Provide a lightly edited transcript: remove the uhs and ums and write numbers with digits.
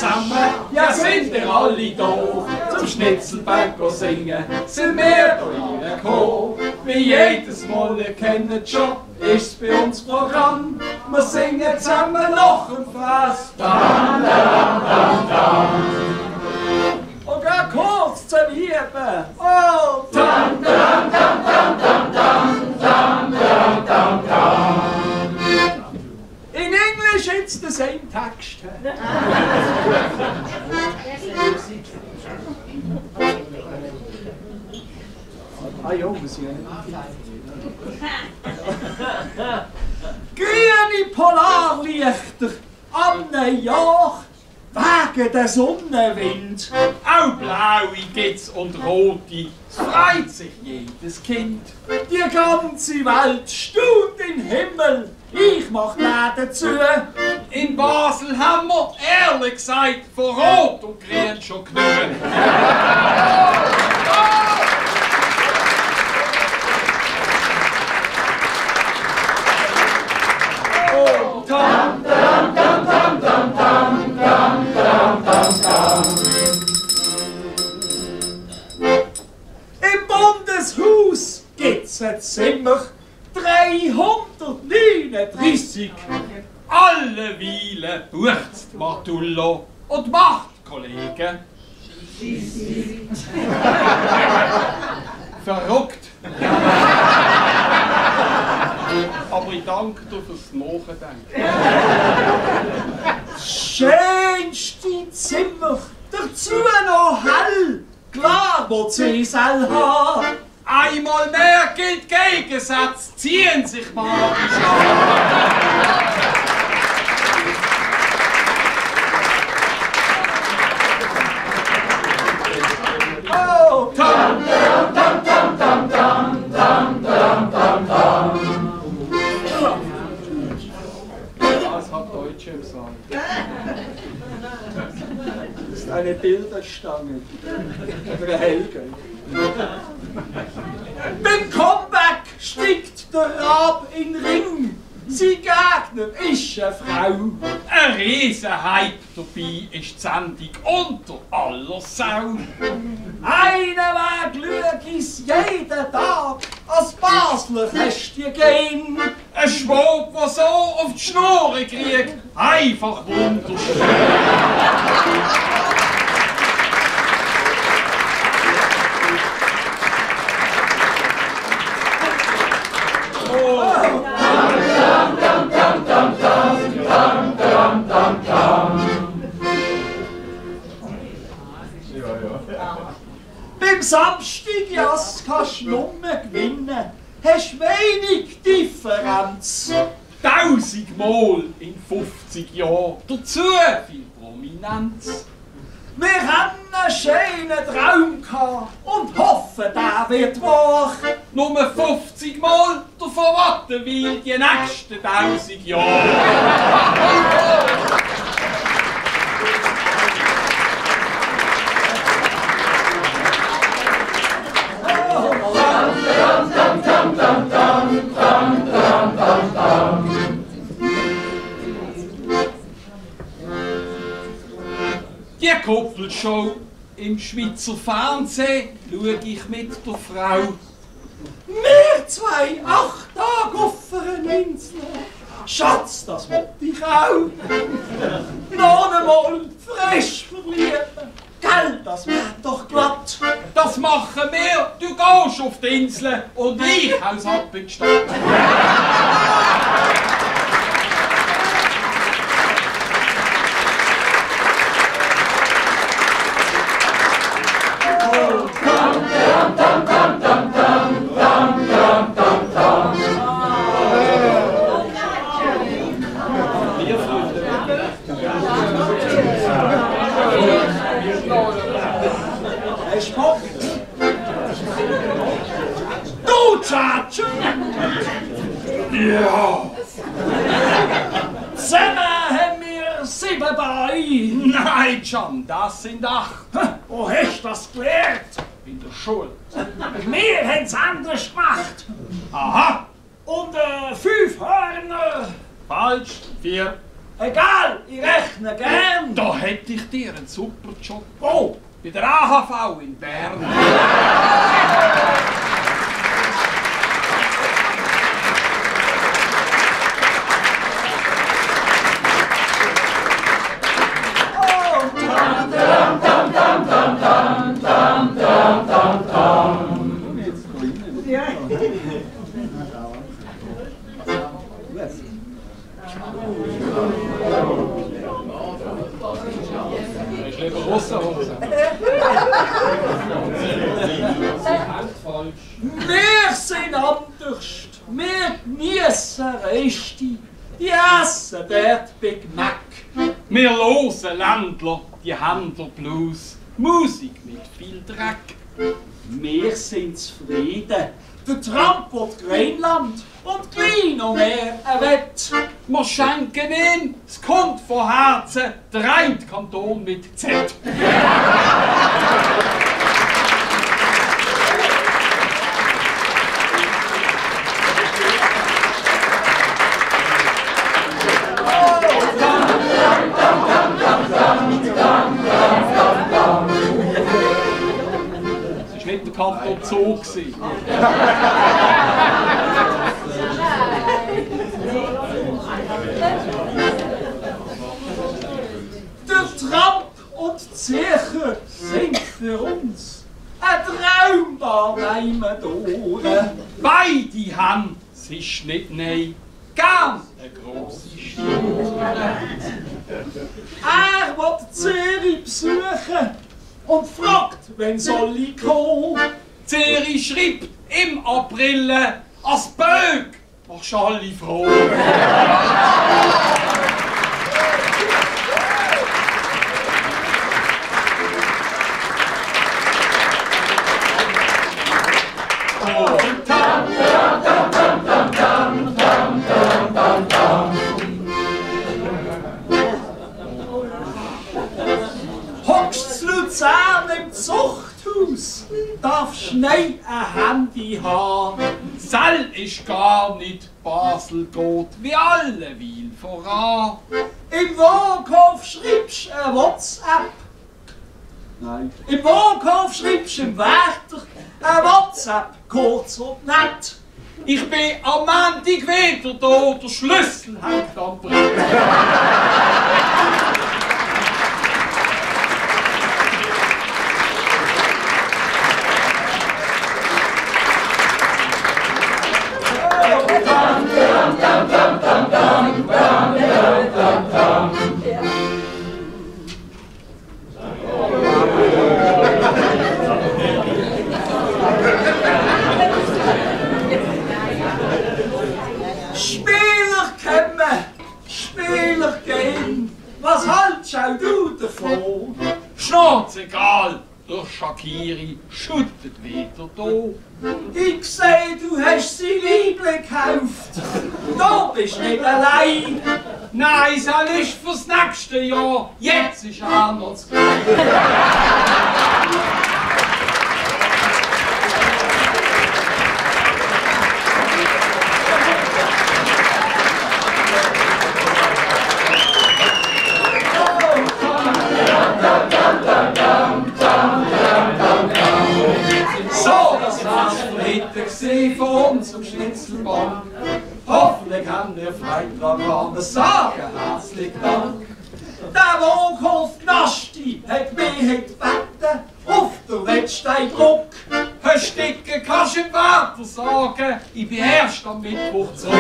zusammen, ja sind wir alle da. Zum Schnitzelberg singen, sind wir da reingekommen. Wie jedes Mal, ihr kennt schon, ist's bei uns Programm. Wir singen zusammen noch ein Vers. Dam, dam, dam, dam. Und geh kurz zur Liebe. Oh, dam, dam, dam, dam, dam, dam, dam, dam, dam, dam. In English it's the same text. Ah ja, muss ich grüne Polarlichter am Jahr wegen der Sonnenwind. Auch blaue gibt's und rote, es freut sich jedes Kind. Die ganze Welt staunt im Himmel, ich mach die Läden zu. In Basel haben wir, ehrlich gesagt, von Rot und Grün schon genug. Oh, tam, tam, tam, tam, tam, tam, tam, tam, tam, tam. Im Bundeshaus gibt's ein Zimmer 339. Alle Weile bucht's Matullo und macht Kollegen. Verrückt. Aber ich danke dir fürs Nachdenken. Schönste Zimmer, dazu noch hell, klar, wo sie soll haben. Einmal mehr gilt Gegensatz, ziehen sich mal die Oh, tam, tam, tam, tam, tam, tam, tam, tam, tam, tam. Was hat Deutsche gesagt? Das ist eine Bilderstange. Oder Helge. Beim Comeback steigt der Rab in den Ring. Sein Gegner ist eine Frau. Ein Riesenhype dabei ist die Sendung unter aller Sau. Einen Weg schau ich's jeden Tag als Basler Kästchen gehen. Ein Schwab, der so auf die Schnur kriegt, einfach wunderschön. Beim Samstagjass kannst du nur gewinnen, hast wenig Differenz. 1000-mal in 50 Jahren, dazu viel Prominenz. Wir haben einen schönen Traum gehabt und hoffen, der wird wahr. Nur 50 Mal davon warten wir die nächsten 1000 Jahre. Die Koppelshow im Schweizer Fernsehen schaue ich mit der Frau. Wir zwei 8 Tage auf einer Insel. Schatz, das wollte ich auch. Noch einmal frisch verlieben. Gell, das wird doch glatt. Das machen wir. Du gehst auf die Insel und ich haus ab in die Stadt. Du, Tschatsch! Ja! Zusammen haben wir 7 Beine! Nein, John, das sind 8! Wo hast du das gelernt? In der Schule. Wir haben es anders gemacht! Aha! Und 5 Hörner! Falsch, 4. Egal, ich rechne gern. Da hätte ich dir einen super Job. Wo? Bei der AHV in Bern. Ich lebe große Hose. Wir sind anders. Wir genießen Reste. Die essen dort Big Mac. Wir hören Ländler, die Händler Blues. Musik mit viel Dreck. Wir sind zufrieden. Der Trump wird Grönland und gleich noch mehr Wett. Wir schenken ihm, es kommt von Herzen, der reine Kanton mit Z. Es war nicht der Kanton Zoo. Der Trump und die Zürcher sind für uns ein Traum daheim durch. Beide haben, es ist nicht nein, gern eine grosse Stadt. Er will Zürich besuchen und fragt, wenn soll ich kommen. Zürich schreibt im April als Böck, machst alle froh. Hockst zu Luzern im Zuchthaus, darfst nicht ein Handy haben. Sell ist gar nicht, Basel geht wie alle Weil voran. Im Wahlkauf schreibst du eine WhatsApp. Nein. Im Wahlkauf schreibst du im Wärter eine WhatsApp, kurz und nett. Ich bin am Montag wieder da, der Schlüssel hängt am Brett. Spieler kommen, Spieler gehen. Was hältst auch du davon? Schnurz egal, der Shakiri schüttet wieder da. Ich sehe, du hast sie Liebling gekauft. Du bist nicht allein. Nein, soll ist fürs nächste Jahr, jetzt ist er noch zu klein. So, das war's für heute gesehen von uns am Schnitzelbank. Hoffentlich haben wir Freitag an. Wir sagen herzlichen Dank. Der Wohnhof Nasti hat mich gebeten auf der letzten Druck. Herr Sticke, kannst du im Wärter sagen, ich bin erst am Mittwoch zurück.